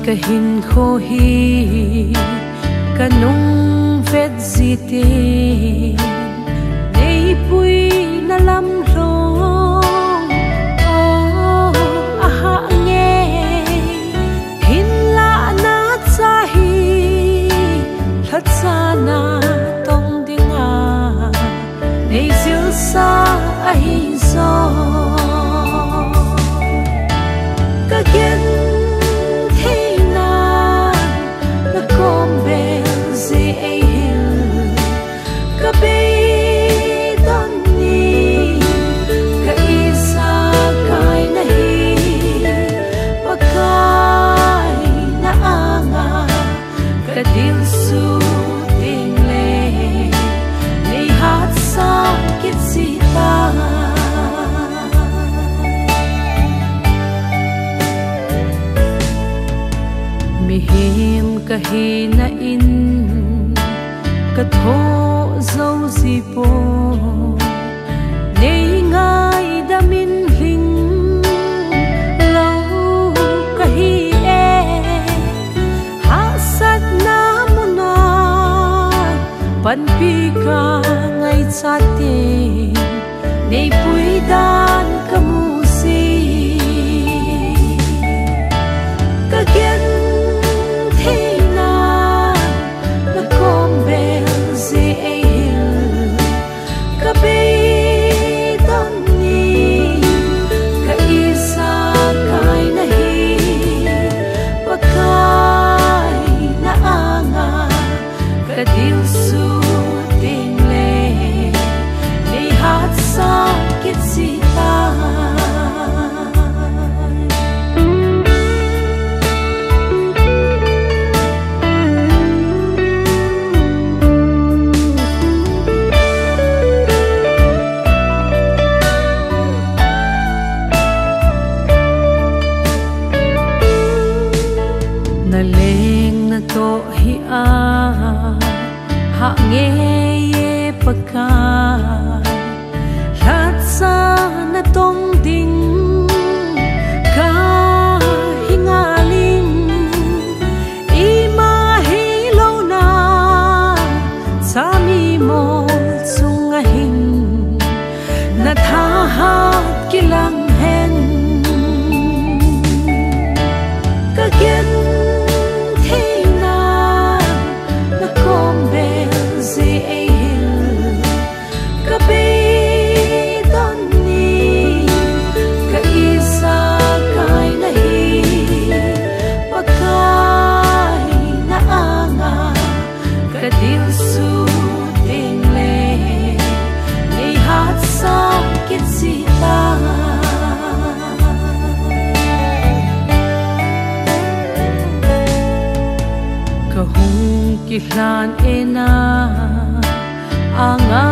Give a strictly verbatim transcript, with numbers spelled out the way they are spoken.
Ka hinkho hi ka nung vet jite, nei puina lam lhong, oh, aha nge, hin lahna cha hi, lhacha natong dinga, nei jilsa ahi jo. Ka gentheina, na kom bel jeh ei hil, ka beidon ni, ka ijakai nahi, Pakai na anga, ka dilsu ding le, nei hatsah kit jita. Mihem ka hina in, ka thoh jou ji poi, nei ngaidam in lhing lou ka hi e. Hahsatna muna panpi ka ngaichat teng, nei pui dan ka mu ji. Ka gentheina, na kom bel jeh ei hil, ka beidon ni, ka ijakai nahi, Pakai na anga, ka dilsu ding le, nei hatsah kit jita. Na leng natoh hi a, hah nge e Pakai, lhacha natong ding ka hi ngal in, ima hilou na, cha mimol chunga hin, na thahat kilang hen. Ka gentheina, na kom bel jeh ei hil, ka beidon ni, ka ijakai nahi, Pakai na anga, ka dilsu ding le, nei hatsah kit jita. Ka hung kilhan e na anga